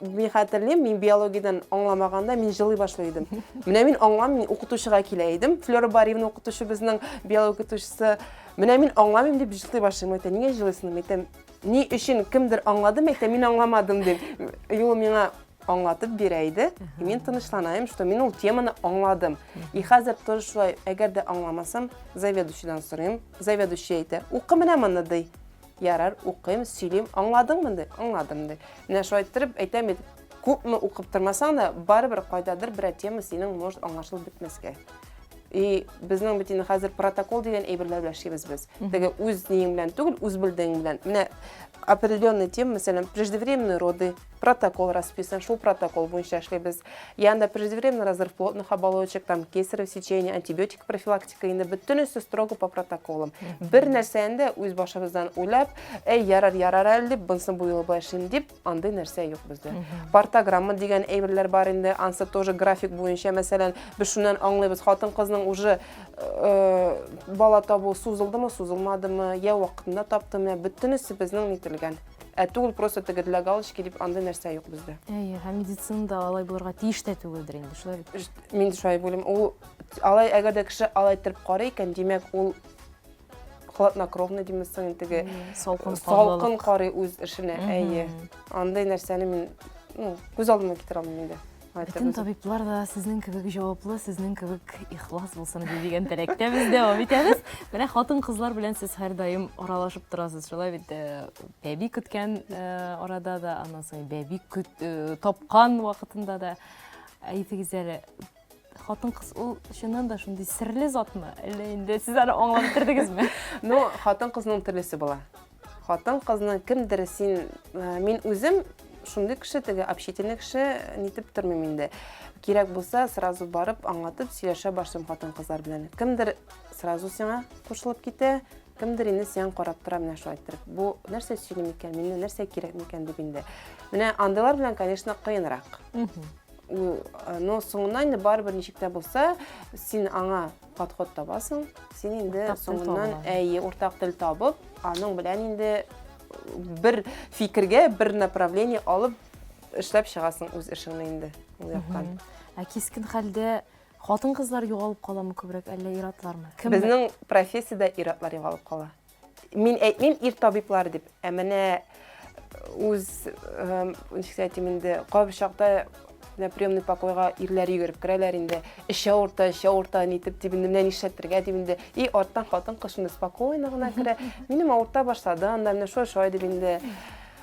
мин хәтерлим, мин биологиядән аңламаганда мин җылый башлый идем. Менә мин аңламыйм, мин укытучыга килә идем. Флера Бариевна укытучы безнең биология укытучысы. Менә мин аңламыйм дип җылый башлыйм. Әйтә, нигә җылыйсың? Әйтәм, ни өчен кемдер аңлады, әйтәм, мин аңламадым дип. Юл миңа аңлатып бирә иде. И мин тынычланаем, что мин ул теманы аңладым. И хәзер тоже шулай, әгәр дә аңламасам, заведующийдан сорыйм. Заведующий әйтә, укы менә моны, ди. Ярар, укыйм, сөйлим, аңладыңмы, ди? Аңладым, ди. Менә шулай иттереп әйтәм бит, күпме укып тормасаң да, барыбер кайдадыр берәр тема синең может аңлашылып бетмәскә. И безнең бит инде хәзер протокол дигән әйберләр белән эшлибез без. Теге үз ниең белән түгел, үз белдегең белән. Менә определенный тема, мәсәлән, преждевременные роды, протокол расписан, шул протокол буенча эшлибез. Янда преждевременный разрыв плотных оболочек, там кесарево сечение, антибиотик профилактика, инде бөтенесе строго по протоколам. Бер нәрсәне дә үз башыбыздан уйлап, әй, ярар, ярар әле дип, бунсын бу юлы болай эшлим дип, андый нәрсә юк бездә. Партограмма дигән әйберләр бар инде, ансы тоже график буенча, мәсәлән, без шуннан аңлыйбыз, хатын-кызның уже бала табу сузылдымы, сузылмадымы, я вакытында таптымы, бөтенесе безнең нителгән. Ә түгел просто теге для галочки дип андый нәрсә юк бездә. Әйе, һәм медицинада алай булырга тиеш тә түгелдер инде, шулай бит? Мин шулай уйлыйм. Ул Алай әгәр дә кеше алай иттереп карый икән, димәк, ул хладнокровный димесең, теге салкын салкын карый үз эшенә. Әйе. Андый нәрсәне мин, ну, күз алдыма китерә алмыйм инде. Бөтен табиблар да сезнең кебек җаваплы, сезнең кебек ихлас булсын иде дигән теләктә без дәвам итәбез. Менә хатын-кызлар белән сез һәрдаим аралашып торасыз. Шулай бит, э, бәби көткән э, арада да, аннан соң бәби көт, э, тапкан вакытында да. Әйтегез әле, хатын-кыз ул чыннан да шундый серле затмы? Әллә инде сез аны аңлап бетердегезме? Ну, хатын-кызның төрлесе була. Хатын-кызның кемдер син, э, мин үзем шундый кеше, теге общительный кеше, нитеп тормыйм инде. Кирәк булса, сразу барып, аңлатып, сөйләшә башлыйм хатын-кызлар белән. Кемдер сразу сиңа кушылып китә, кемдер инде сиңа карап тора менә шулай иттереп. Бу нәрсә сөйли микән, миннән нәрсә кирәк микән дип инде. Менә андыйлар белән, конечно, кыенрак. Э, но соңыннан инде барыбер ничек тә булса, син аңа подход табасың, син инде соңыннан әйе, уртак тел табып, аның белән инде бер фикергә, бер направление алып эшләп чыгасың үз эшеңне инде ул яктан. Ә кискен хәлдә хатын-кызлар югалып каламы күбрәк, әллә ир-атлармы? Кем? Безнең профессиядә ир-атлар югалып кала. Мин әйтмим ир табиблар дип, ә менә үз, ничек әйтим инде, кайбер чакта менә приемный покойга ирләр йөгереп керәләр инде, эче авырта, эче авырта, нитеп дип инде, менә нишләтергә дип инде. И арттан хатын-кыз шундый спокойно гына керә. Минем авырта башлады, анда менә шулай шулай дип инде.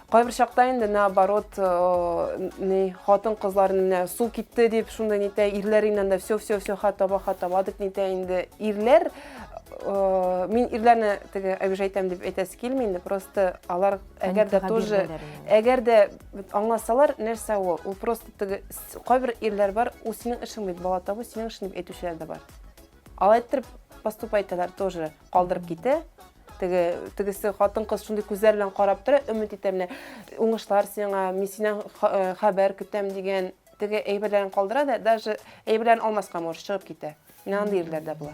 Кайбер чакта инде наоборот, э, ни хатын-кызлар менә су китте дип шундый нитә, ирләр инде анда все, все, все, ха таба, ха таба дип нитә инде. Ирләр, э, мин ирләрне теге обижать итәм дип әйтәсе килми инде, просто алар әгәр дә тоже, әгәр дә аңласалар, нәрсә ул? Ул просто теге кайбер ирләр бар, ул синең эшең бит, бала табу синең эшең дип әйтүчеләр дә бар. Алай иттереп поступать итәләр тоже, калдырып китә. Теге, тегесе хатын-кыз шундый күзләр белән карап тора, өмет итә менә, уңышлар сиңа, мин синнән э, хәбәр көтәм дигән теге әйберләрен калдыра да, даже әйберләрен алмаска может, чыгып китә. Менә андый ирләр дә була.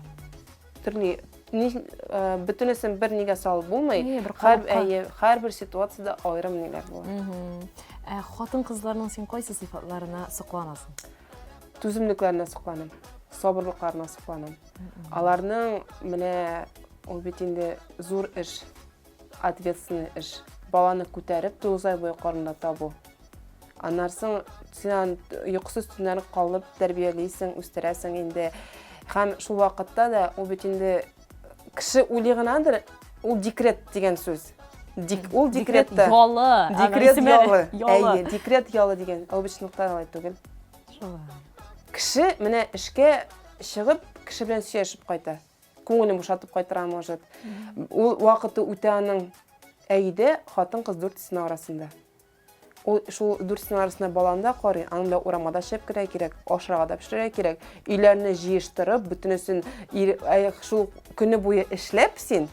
Төрле ни, э, бөтенесен бер нигә салып булмый. Әйе, бер Һәр, калыпка. әйе, һәрбер ситуациядә аерым ниләр була. Ә хатын-кызларның син кайсы сыйфатларына сокланасың? Түземлекләренә сокланам, сабырлыкларына сокланам. Аларның менә ул бит инде зур эш, ответственный эш. Баланы күтәреп 9 ай буе карында табу. Аннан соң син аны йокысыз төннәр калып тәрбиялисең, үстерәсең инде. Һәм шул вакытта да ул бит инде кеше уйлый гынадыр, ул декрет дигән сүз. Дик, ул декретта. Декрет ялы. Декрет ялы. Әйе, декрет ялы дигән. Ул бит чынлыкта алай түгел. Шулай. Кеше менә эшкә чыгып, кеше белән сөйләшеп кайта. Күңелен бушатып кайтыра, может. Ул вакыты үтә аның. Ә өйдә хатын-кыз дүрт стена арасында. Ул шул дүрт стена арасында баланы да карый, аның белән урамга да чыгып керергә кирәк, ашарга да пешерергә кирәк. Өйләрне җыештырып, бөтенесен ир, шул көне буе эшләп син,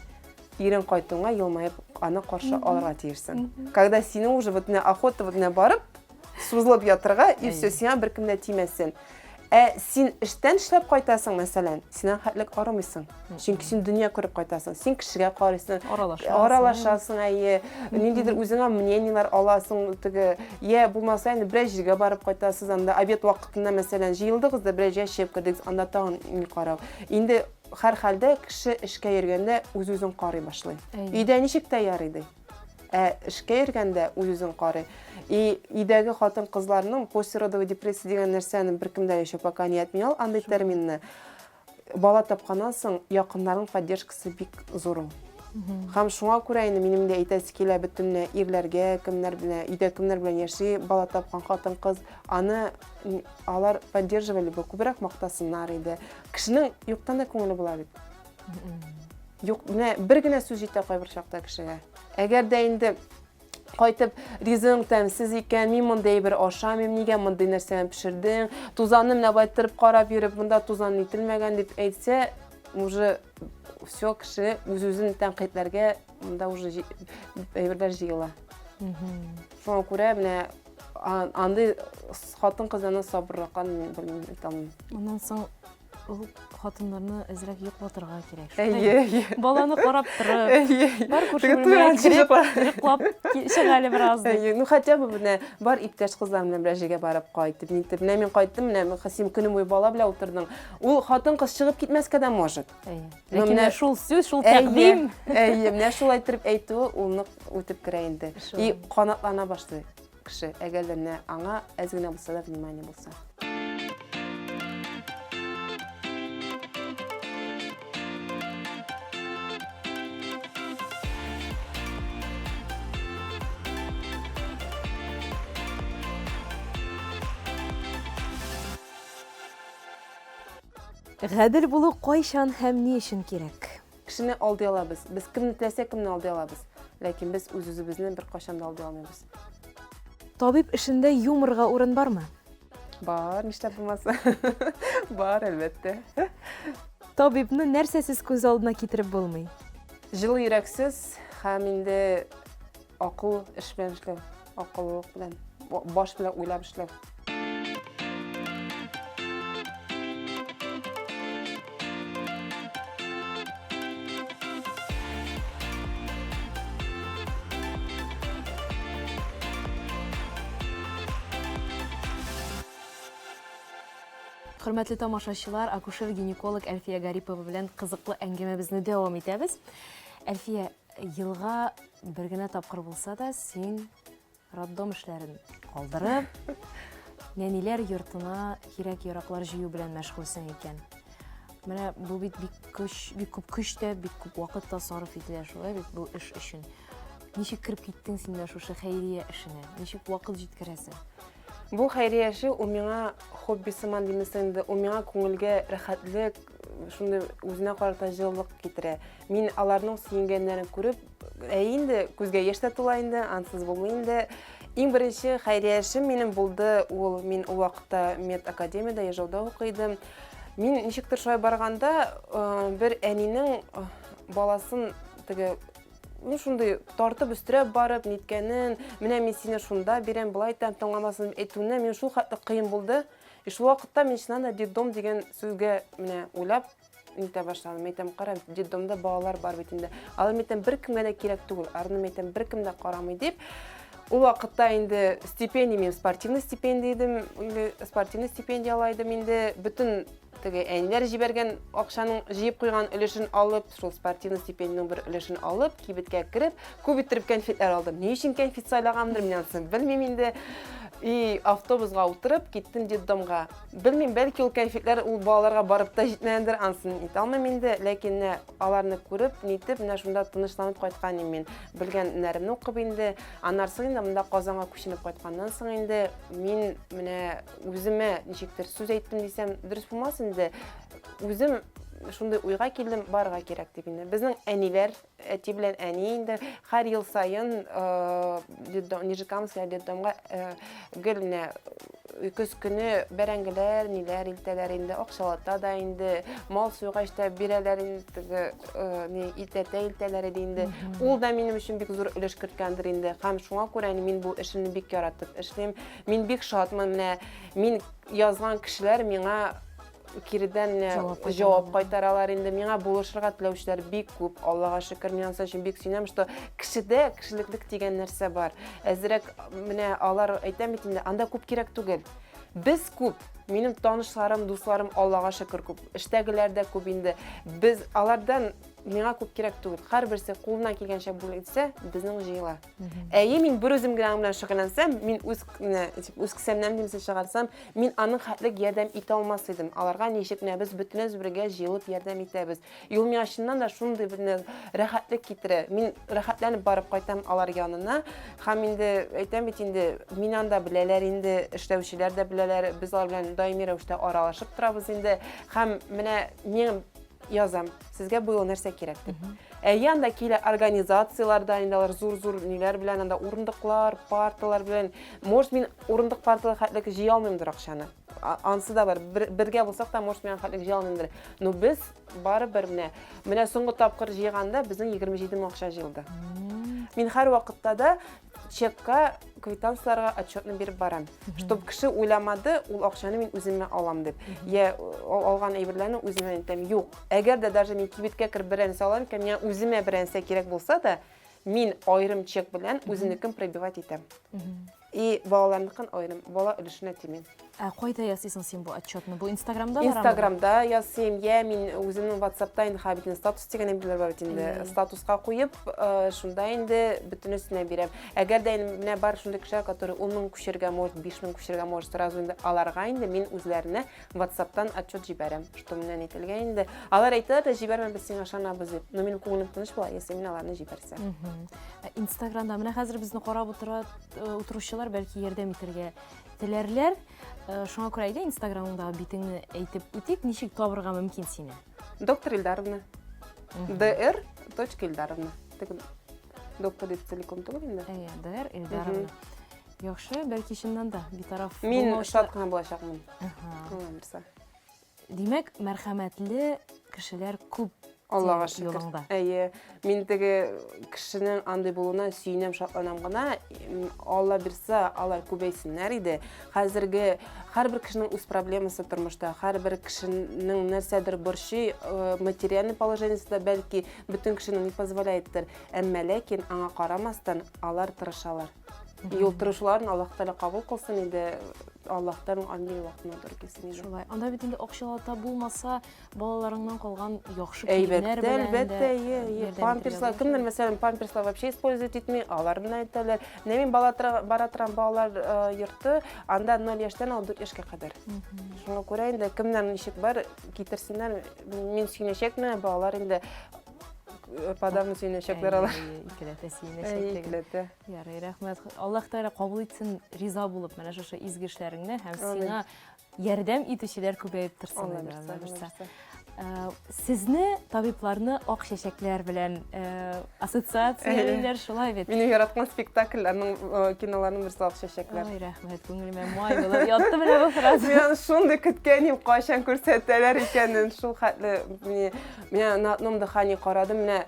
ирең кайтуыңа елмаеп аны каршы алырга тиешсең. Когда синең уже вот менә охота вот менә барып, сузылып ятырга, и все, сиңа беркем дә тимәсен. Ә син эштән эшләп кайтасың, мәсәлән, син аңа хәтлек арымыйсың. Чөнки син дөнья күреп кайтасың, син кешегә карыйсың, аралашасың, аралашасың, әйе, ниндидер үзеңә мнениеләр аласың, теге, я булмаса инде берәр җиргә барып кайтасыз, анда обед вакытында, мәсәлән, җыелдыгыз да берәр җиргә чыгып кердегез, анда тагын ни карау. Инде һәрхәлдә кеше эшкә йөргәндә үз-үзен карый башлый. Өйдә ничек тә ярый ди. Ә эшкә йөргәндә үз-үзен карый. И өйдәге хатын-кызларның послеродовая депрессия дигән нәрсәне беркем дә еще пока не отменял андый терминны. Бала тапканнан соң якыннарның поддержкасы бик зур ул. Һәм шуңа күрә инде минем дә әйтәсе килә бөтен ирләргә, кемнәр белән, өйдә кемнәр белән яши бала тапкан хатын-кыз, аны алар поддерживали бы, күбрәк мактасыннар иде. Кешенең юктан да күңеле була бит. Юк, менә бер генә сүз җитә кайбер чакта кешегә. Әгәр дә инде кайтып ризыгың тәмсез икән, мин мондый әйбер ашамыйм, нигә мондый нәрсәне пешердең, тузанны менә болай торып карап йөреп, монда тузан ителмәгән дип әйтсә, уже все кеше үз-үзен тәнкыйтьләргә монда уже әйберләр җыела. Шуңа күрә менә андый хатын-кызларны сабырлыкка мин белмим, әйтә алмыйм. Моннан соң. Ул хатыннарны әзрәк йоклатырга кирәк. Әйе, әйе. Баланы карап торып. Әйе. Бар күрше бүлмәгә кереп, йоклап чык әле бераз дип. Әйе, ну хотя бы менә бар иптәш кызлар белән берәр җиргә барып кайт дип, нитеп. Менә мин кайттым, менә син көне буе бала белән утырдың. Ул хатын-кыз чыгып китмәскә дә может. Әйе. Ләкин менә шул сүз, шул тәкъдим. Әйе, менә шулай иттереп әйтүе ул нык үтеп керә инде. И канатлана башлый кеше, әгәр дә менә аңа әз генә булса да внимание булса. Гадел булу кайчан һәм ни өчен кирәк? Кешене алдый алабыз. Без кемне теләсә кемне алдый алабыз. Ләкин без үз-үзебезне беркайчан да алдый алмыйбыз. Табиб эшендә юморга урын бармы? Бар, нишләп булмасын. Бар, әлбәттә. Табибны нәрсәсез күз алдына китереп булмый? Җылы йөрәксез һәм инде акыл эш белән эшләү, акыллылык белән, баш белән уйлап эшләү. Хөрмәтле тамашачылар, акушер-гинеколог Әлфия Гарипова белән кызыклы әңгәмәбезне дәвам итәбез. Әлфия, елга бер генә тапкыр булса да, син роддом эшләрен калдырып, нәниләр йортына кирәк-яраклар җыю белән мәшгульсең икән. Менә бу бит бик көч, бик күп көч тә, бик күп вакыт та сарыф ителә шулай бит бу эш өчен. Ничек кереп киттең син менә шушы хәйрия эшенә? Ничек вакыт җиткерәсең? Бу хәйрия эше ул миңа хобби сыман димесең инде, ул миңа күңелгә рәхәтлек, шундый үзенә карата җылылык китерә. Мин аларның сөенгәннәрен күреп, ә инде күзгә яшь тә тула инде, ансыз булмый инде. Иң беренче хәйрия эшем минем булды, ул мин ул вакытта мед академиядә Ижауда укый идем. Мин ничектер шулай барганда, э, бер әнинең э, баласын теге ну шундый тартып өстерәп барып ниткәнен, менә мин сине шунда бирәм, болай итәм, тыңламасын әйтүенә мин шул хәтле кыен булды. И шул вакытта мин чыннан да детдом дигән сүзгә менә уйлап нитә башладым. Әйтәм, кара, детдомда балалар бар бит инде. Алар әйтәм, беркемгә дә кирәк түгел, арны әйтәм, беркем дә карамый дип. Ул вакытта инде стипендия, мин спортивный стипендия идем, инде спортивный стипендия ала идем инде. Бөтен теге әниләр җибәргән акчаның җыеп куйган өлешен алып, шул спортивный стипендиянең бер өлешен алып, кибеткә кереп, күп иттереп кәнфитләр алдым. Ни өчен кәнфит сайлаганмдыр, мин анысын белмим инде. И автобусга утырып киттем детдомга. Белмим, бәлки ул кәнфитләр ул балаларга барып та җитмәгәндер, анысын әйтә алмыйм инде, ләкин менә аларны күреп, нитеп, менә шунда тынычланып кайткан идем мин. Белгән һөнәремне укып инде. Аннан соң инде монда Казанга күченеп кайтканнан соң инде мин менә үземә ничектер сүз әйттем дисәм, дөрес булмас инде. Үзем шундый уйга килдем, барырга кирәк дип инде. Безнең әниләр, әти белән әни инде һәр ел саен э, детдом, Нижекамская детдомга э, гел менә көз көне бәрәңгеләр, ниләр илтәләр инде, акчалата да инде, мал суйгач та бирәләр инде, теге, э, ни, итләтә илтәләр иде инде. Ул да минем өчен бик зур өлеш керткәндер инде. Һәм шуңа күрә мин бу эшемне бик яратып эшлим. Мин бик шатмын, менә мин язган кешеләр миңа киредән менә җавап кайтаралар инде. Миңа булышырга теләүчеләр бик күп. Аллага шөкер, мин анысы өчен бик сөенәм, что кешедә кешелеклек дигән нәрсә бар. Әзрәк менә алар әйтәм бит инде, анда күп кирәк түгел. Без күп, минем танышларым, дусларым Аллага шөкер күп. Эштәгеләр дә күп инде. Без алардан миңа күп кирәк түгел. Һәрберсе кулыннан килгәнчә бүлек итсә, безнең җыела. Әйе, мин бер үзем генә белән шөгыльләнсәм, мин үз менә үз кесәмнән димсә чыгарсам, мин аның хәтлек ярдәм итә алмас идем. Аларга ничек менә без бөтенебез бергә җыелып ярдәм итәбез. И ул миңа чыннан да шундый бер рәхәтлек китерә. Мин рәхәтләнеп барып кайтам алар янына. Һәм инде әйтәм бит инде, мин анда беләләр инде, эшләүчеләр дә беләләр. Без алар белән даими рәвештә аралашып торабыз инде. Һәм менә мин язам, сезгә бу юлы нәрсә кирәк дип. Әйе, анда килә организацияләр дә инде алар зур-зур ниләр белән, анда урындыклар, парталар белән. Может, мин урындык парталар хәтлек җыя алмыймдыр акчаны. Ансы да бар. Бер, бергә булсак та, может, мин хәтлек җыя алмыймдыр. Но без барыбер менә, менә соңгы тапкыр җыйганда безнең 27 мең акча җыелды. Мин һәр вакытта да. чекка, квитанцияләргә отчетны биреп барам. Чтоб кеше уйламады, ул акчаны мин үземә алам дип. Я алган әйберләрне үземә әйтәм. Юк. Әгәр дә даже мин кибеткә кереп берәр нәрсә алам икән, миңа үземә берәр нәрсә кирәк булса да, мин аерым чек белән үземнекен пробивать итәм. И балаларныкын аерым, бала өлешенә тимим. Ә кайда ясыйсың син бу отчетны? Бу Инстаграмда барамы? Инстаграмда ясыйм, я мин үземнең WhatsAppта инде хәзер бит статус дигән әйберләр бар бит инде. Статуска куеп, шунда инде бөтенесенә бирәм. Әгәр дә инде менә бар шундый кешеләр, который 10 мең күчерергә может, 5 мең күчерергә может, сразу инде аларга инде мин үзләренә WhatsAppтан отчет җибәрәм, что менә нителгән инде. Алар әйтәләр дә, җибәрмә, без сиңа ышанабыз дип. Но минем күңелем тыныч була, если мин аларны җибәрсәм. Инстаграмда менә хәзер безне карап утыра, утыручылар бәлки ярдәм итәргә теләрләр. Шуңа күрә әйдә Инстаграмыңдагы битеңне әйтеп үтик, ничек табырга мөмкин сине? Доктор Ильдаровна. Др. Точка Ильдаровна. Доктор дип целиком түгел инде. Әйе, Др. Ильдаровна. Яхшы, бәлки чыннан да битараф Мин шат кына булачакмын. Алла бирсә. Димәк, мәрхәмәтле кешеләр күп Аллага шөкер. Әйе, мин теге кешенең андый булуына сөенәм, шатланам гына. Алла бирсә, алар күбәйсеннәр иде. Хәзерге һәрбер кешенең үз проблемасы тормышта, һәрбер кешенең нәрсәдер борчый, материальный положениесе дә бәлки бөтен кешенең не позволяеттыр. Әмма ләкин аңа карамастан алар тырышалар. Юл тырышуларын Аллаһ Тәгалә кабул кылсын инде. Аллаһтан андый вакытына туры килсен инде. Шулай. Анда бит инде акчалата булмаса, балаларыңнан калган яхшы киемнәр белән Әлбәттә, әлбәттә, е, е. Памперслар, кемнәр мәсәлән памперслар вообще использовать итми, алар менә әйтәләр. Менә мин бала бара торган балалар э, йорты, анда 0 яшьтән 14 яшькә кадәр. Шуңа күрә инде кемнәр ничек бар, китерсеннәр, мин сөенәчәкмен, балалар инде подавно сөенәчәкләр алар. Икеләтә сөенәчәк. Икеләтә. Ярый, рәхмәт. Аллаһ Тәгалә кабул итсен, риза булып менә шушы изге эшләреңне һәм сиңа ярдәм итүчеләр күбәеп торсын. Алла бирсә. Э, сезне табибларны ак чәчәкләр белән э, ассоциациялиләр шулай бит. Минем яраткан спектакльләрнең э, киноларның берсе ак чәчәкләр. Ой, рәхмәт, күңелемә май булып ятты менә бу фраза. Мин аны шундый көткән идем, кайчан күрсәтәләр икәнен, шул хәтле Менә на одном дыхании карадым, менә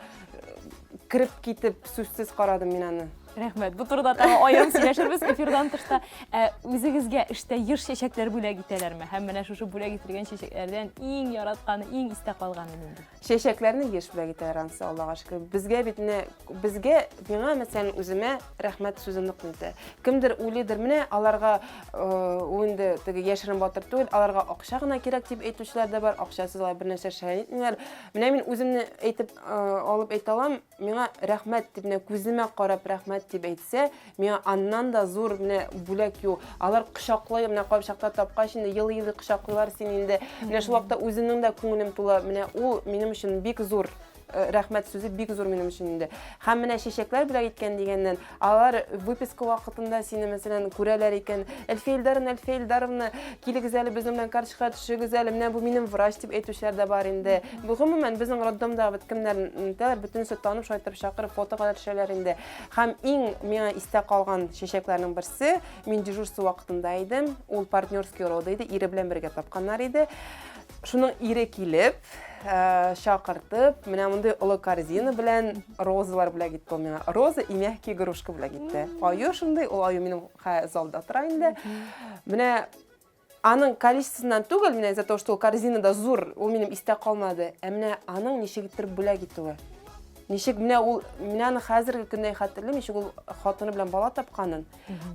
кереп китеп сүзсез карадым мин аны. Рәхмәт. Бу турыда тагы аерым сөйләшербез эфирдан тышта. Ә үзегезгә эштә еш чәчәкләр бүләк итәләрме? Һәм менә шушы бүләк ителгән чәчәкләрдән иң яратканы, иң истә калганы нинди? Чәчәкләрне еш бүләк итәләр анысы, Аллага шөкер. Безгә бит менә безгә, миңа мәсәлән үземә рәхмәт сүзе нык нитә. Кемдер уйлыйдыр, менә аларга Ул инде теге яшерен батыр түгел, аларга акча гына кирәк дип әйтүчеләр дә бар, акчасыз алар бер нәрсә эшләгән итмиләр. Менә мин үземне әйтеп алып әйтә алам, миңа рәхмәт дип, менә күземә карап рәхмәт дип әйтсә, миңа аннан да зур менә бүләк юк. Алар кочаклый, менә кайчакта тапкач инде елый-елый кочаклыйлар сине инде. Менә шул вакытта үземнең дә күңелем тула. Менә ул минем өчен бик зур. Э, рәхмәт сүзе бик зур минем өчен инде. Һәм менә чәчәкләр бүләк иткән дигәннән, алар выписка вакытында сине, мәсәлән, күрәләр икән. Әлфия Илдаровна, Әлфия Илдаровна, килегез әле безнең белән карточкага төшегез әле, менә бу минем врач дип әйтүчеләр дә бар инде. Бу гомумән безнең роддомдагы бит кемнәр нитәләр, бөтенесе танып, шулай итеп чакырып фотога да төшәләр инде. Һәм иң миңа истә калган чәчәкләрнең берсе, мин дежурство вакытында идем, ул партнерский роды иде, ире белән бергә тапканнар иде. Шуның ире килеп, Э, чакыртып, менә мондый олы корзина белән розалар бүләк итте ул миңа. Роза и мягкие игрушка бүләк итте. Аю шундый, ул аю минем залда тора инде. Менә аның количествосыннан түгел, менә из-за того, что ул корзинада зур, ул минем истә калмады. Ә менә аның ничек иттереп бүләк итүе. Ничек менә ул, менә аны хәзерге көндә хәтерлим, ничек ул хатыны белән бала тапканын,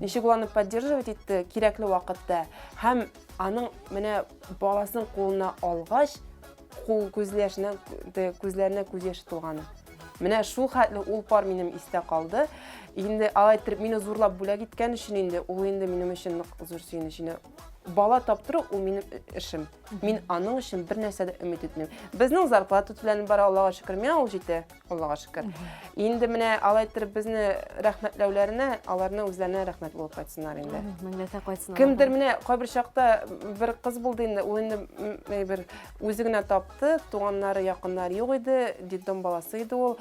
ничек ул аны поддерживать итте кирәкле вакытта. Һәм аның менә баласын кулына алгач, кул күз яшенә, күзләренә күз яше тулганы. Менә шул хәтле ул пар минем истә калды. Инде алай иттереп мине зурлап бүләк иткән өчен инде ул инде минем өчен нык зур сөенеч. Инде бала таптыру ул минем эшем. Мин аның өчен бер нәрсә дә өмет итмим. Безнең зарплата түләнеп бара, Аллага шөкер, миңа ул җитә. Аллага шөкер. Инде менә алай иттереп безне рәхмәтләүләренә, аларны үзләренә рәхмәт булып кайтсыннар инде. Меңләтә кайтсын. Кемдер менә кайбер чакта бер кыз булды инде, ул инде бер үзе генә тапты, туганнары, якыннары юк иде, детдом баласы иде ул.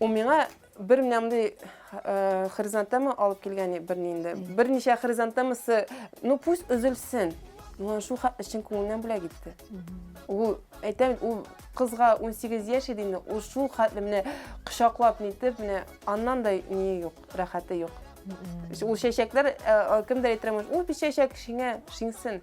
Ул миңа бер менә мондый э, хризантема алып килгән бер инде. Берничә хризантемасы, ну пусть өзелсен. Ну, шул хәтле чын күңелдән бүләк итте. Ул әйтәм, ул кызга 18 яшь иде инде, ул шул хәтле менә кочаклап нитеп, менә аннан да ни юк, рәхәте юк. Ул чәчәкләр, э, э, кемдер әйтер, может, ул бит чәчәк шиңә, шиңсен.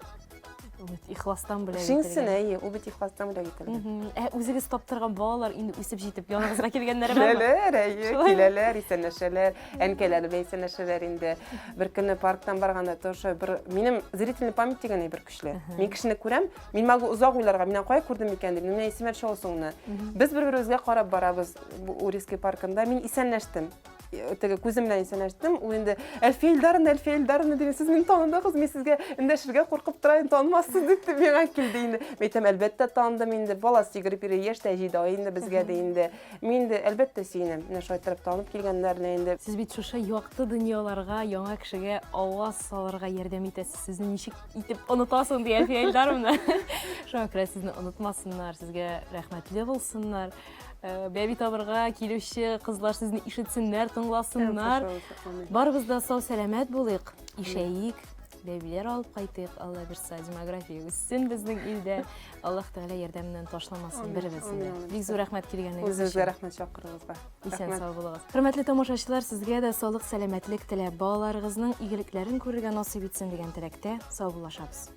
Ул бит ихластан бүләк Шиңсен, әйе, ул бит ихластан бүләк ителгән. Ә үзегез таптырган балалар инде үсеп җитеп яныгызга килгәннәре бармы? Киләләр, әйе, киләләр, исәнләшәләр. Әнкәләре белән исәнләшәләр инде. Бер көнне парктан барганда тоже бер минем зрительный память дигән әйбер көчле. Мин кешене күрәм, мин могу озак уйларга, мин кая күрдем икән дип, менә исемә төшә ул соңыннан. Без бер-беребезгә карап барабыз Урийский паркында. Мин исәнләштем. Теге күзем белән исәнләштем. Ул инде Әлфия Илдаровна, Әлфия Илдаровна диде, сез мине таныдыгыз, мин сезгә эндәшергә куркып тора идем, танымассыз дип дип миңа килде инде. Мин әйтәм, әлбәттә таныдым инде, баласы йөгереп йөри, яшь тә җиде ай инде безгә дә инде. Мин инде әлбәттә сөенәм, менә шулай иттереп танып килгәннәренә инде. Сез бит шушы якты дөньяларга, яңа кешегә аваз салырга ярдәм итәсез. Сезне ничек итеп онытасың, ди Әлфия Илдаровна. Шуңа күрә сезне онытмасыннар, сезгә рәхмәтле булсыннар. Э, бәби табырга килүче кызлар сезне ишетсеннәр, тыңласыннар. Барыбыз да сау сәламәт булыйк, ишәйик, бәбиләр алып кайтыйк, Алла бирса, демография үссен безнең илдә. Аллаһ Тәгалә ярдәменнән ташламасын беребезне дә. Бик зур рәхмәт килгәнегез өчен. Үзегезгә рәхмәт чакыруыгызга. Исән сау булыгыз. Хөрмәтле тамашачылар, сезгә дә саулык, сәламәтлек теләп, балаларыгызның игелекләрен күрергә насыйп итсен дигән теләктә саубуллашабыз.